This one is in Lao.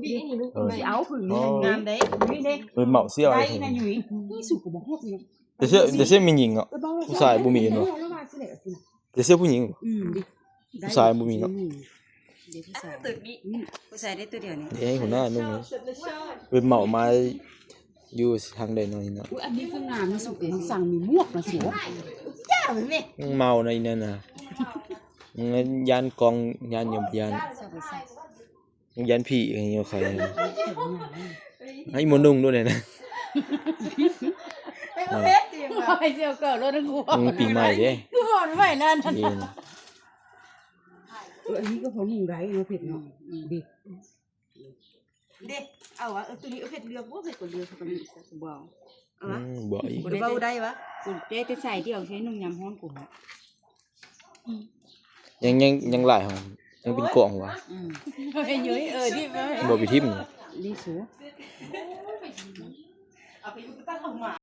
ເອີ ຊິເອົາຜຶ່ງນີ້ ອໍ ງາມເດ້ ນີ້ເດ້ ເອີ ເໝົາເສື້ອໄວ້ ໄດ້ນະ ຫຍຸ້ຍ ນີ້ສຸກກໍບໍ່ຮອບຢູ່ ແຕ່ເສື້ອ ແຕ່ເສື້ອແມ່ຍິງເນາະ ເອີ ຜູ້ຊາຍບໍ່ມີເນາະ ແຕ່ເສື້ອຜູ້ຍິງ ອືມ ຜູ້ຊາຍບໍ່ມີເນາະ ເດ້ ຜູ້ຊາຍ ເອີ ຕົວນີ້ ອືມ ຜູ້ຊາຍໄດ້ຕົວດຽວນີ້ ເດ້ ຫົວໜ້າໜຸ່ມເລີຍ ໄປເໝົາມາຢູ່ທາງໃດເນາະນີ້ເນາະ ອຸ້ຍ ອັນນີ້ຄືງາມທີ່ສຸດເດ້ ສັ່ງມີໝວກນະ ຊິ ເມົານະອີ່ນັ້ນນະ ຢ້ານກ້ອງ ຢ້ານຫຍັງ ຢ້ານ ຢ້ານຜີອີ່ຫຍັງໃສ່ ໃຫ້ໝໍນຸ່ງໂລດແດ່ນະ ໄປເຮັດອີ່ຫຍັງວະ ໄປສ່ຽວເກີດໂລດນະ ກູ ອືມ ປີໃໝ່ເດ້ ກູບອກໄວ້ນັ້ນ ເອີ ອັນນີ້ກໍພໍນຸ່ງໄດ້ເນາະ ເຜັດເນາະ ອືມ ດີ ເດ້ ເອົາວະ ເອີ ໂຕນີ້ ເອີ ເຜັດເລືອກບໍ່ ເຜັດກໍເລືອກ ເຂົາກໍມີ ບໍ່ເອົາ ເອົາວະ ອືມ ບໍ່ອີກ ບໍ່ໄດ້ ເວົ້າໄດ້ວະ ກູໄດ້ແຕ່ໃສ່ດຽວ ໃສ່ນຸ່ງຍາມຮ້ອນກູ ອືມ ຍັງ ຍັງ ຍັງຫຼາຍຫອ ຍັງເປັນກອງຫວາ ອືມ ເອີ ເອີ ດີ ບໍ່ໄປຖິ້ມ ດີສູ